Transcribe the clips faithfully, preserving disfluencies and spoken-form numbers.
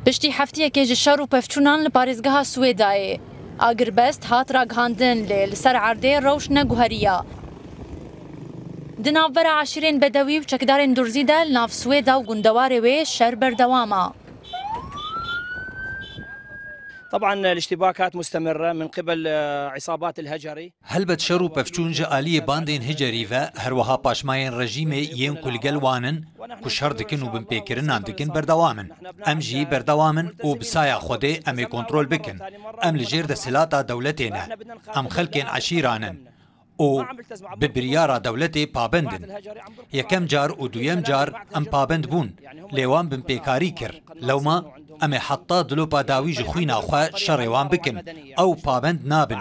Piştî heftiyekê ji şer û pevçûnan li parêzgeha Swêdayê, agirbest hat ragihandin, lê li ser erdê rewş neguheriya. Di navbera eşîrên bedewî û çekdarên durzî de li nav Swêda û gundewarê wê şer berdewam e. طبعا الاشتباكات مستمرة من قبل عصابات الهجري. Helbet şer û pevçûn ji aliyê bandên Hicerî ve, herwiha paşmayên rejîmê yên ku li gel wan in, ku şer dikin û binpêkirinan dikin, berdewam in. Em jî berdewam in û bi saya Xwedê em ê kontrol bikin. Em li jêr desthilata dewletê ne. Em xelkên eşîran in û bi biryara dewletê pabend in. Yekem car û duyem car em pabend bûn, lê wan binpêkarî kir. Lewma em ê heta dilopa dawî ji xwîna xwe şerê wan bikin. Ew pabend nabin.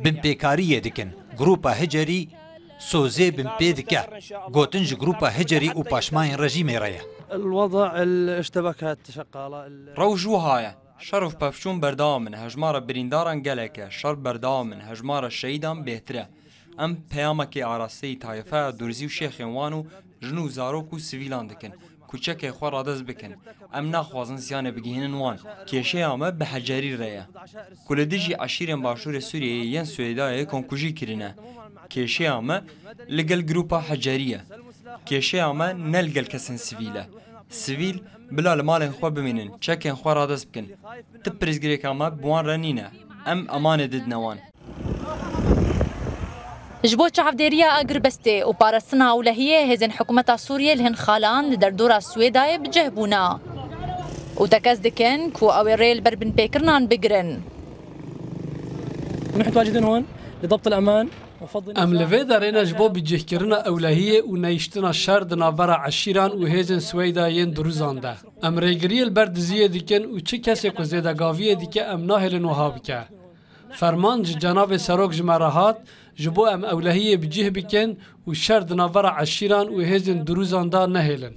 Binpêkariyê dikin. Grupa Hicerî sozê bin pê dike. Gotin ji grupa Hicerî û paşmayên rejîmê re ye. الوضع الاشتباكات شغالة. Rewş wiha ye. Şer û pevçûn berdewam in, hejmara birîndaran gelek e, şer berdewam in, hejmara şehîdan bêhtir e. Em peyamekê arasteyî tayfeya Durzî û şêxên wan û jin û zarok û sivîlan dikin, ku çekên xwe radest bikin. Em naxwazin ziyanê bigihînin wan. Kêşeya me bi Hecerî re ye, ku li dijî eşîrên Başûrê Sûriyeyê yên Swêdayê komkujî kirine. Kêşeya me li gel grupa Hecerî ye. Kêşeya me ne li gel kesên sivîl e. Sivîl bila li malên xwe bimînin, çekên xwe radest bikin. Ti pirsgirêka me bi wan re nîne. Em emanê didine wan. Ji bo çavdêriya agirbestê û parastina ewlehiyê hêzên hikûmeta Sûriyê li hin xalan li derdora Swêdayê bi cih bûne û tekez dikin ku ew ê rê li ber binpêkirinan bigirin. نحن متواجدين هون لضبط الأمان. Em li vê derê ne ji bo bicihkirina ewlehiyê û neyiştina şer di navbera eşîran û hêzên Swêda yên Duruzan de. Em rêgiriyê li ber diziyê dikin û çi kesê ku zêdegaviyê dike em nahêlin wiha bike. Ferman ji cenabê serok ji me re hat, ji bo em ewlehiyê bi cih bikin û şer di navbera eşîran û hêzên Duruzan de nehêlin.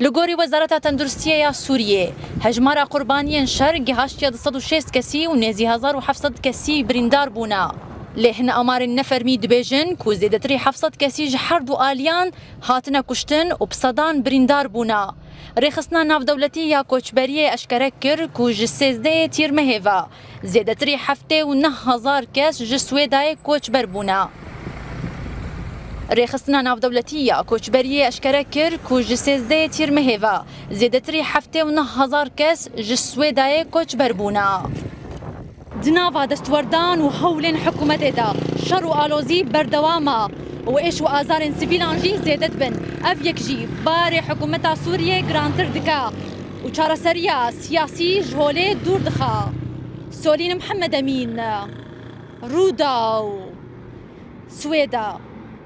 Li gorî Wezareta Tenduristiyê ya Sûriyê, hejmara qurbaniyên şer gihaştiye du sed û şêst kesî û nêzî hezar û heft sed kesî birîndar bûne. Lê hin amarên nefermî dibêjin ku zêdetirî heft sed kesî ji her du aliyan hatine kuştin û bi sedan birîndar bûne. Rêxistina Navdewletî ya Koçberiyê eşkere kir ku ji sêzdehê Tîrmehê ve zêdetirî heftê û neh hezar kes ji Swêdayê koçber bûne. Rêxistina Navdewletî ya Koçberiyê eşkere kir ku ji sêzdehê Tîrmehê ve zêdetirî heftê û neh hezar kes ji Swêdayê koçber bûne. Di nava destwerdan û hewlên hikûmetê de şer û alozî berdewam e û êş û azarên sivîlan jî zêde dibin. Ev yek jî barê hikûmeta Sûriyê girantir dike û çareseriya siyasî ji holê dûr dixe. Solîn Mihemed Emîn, Rûdaw, Swêda.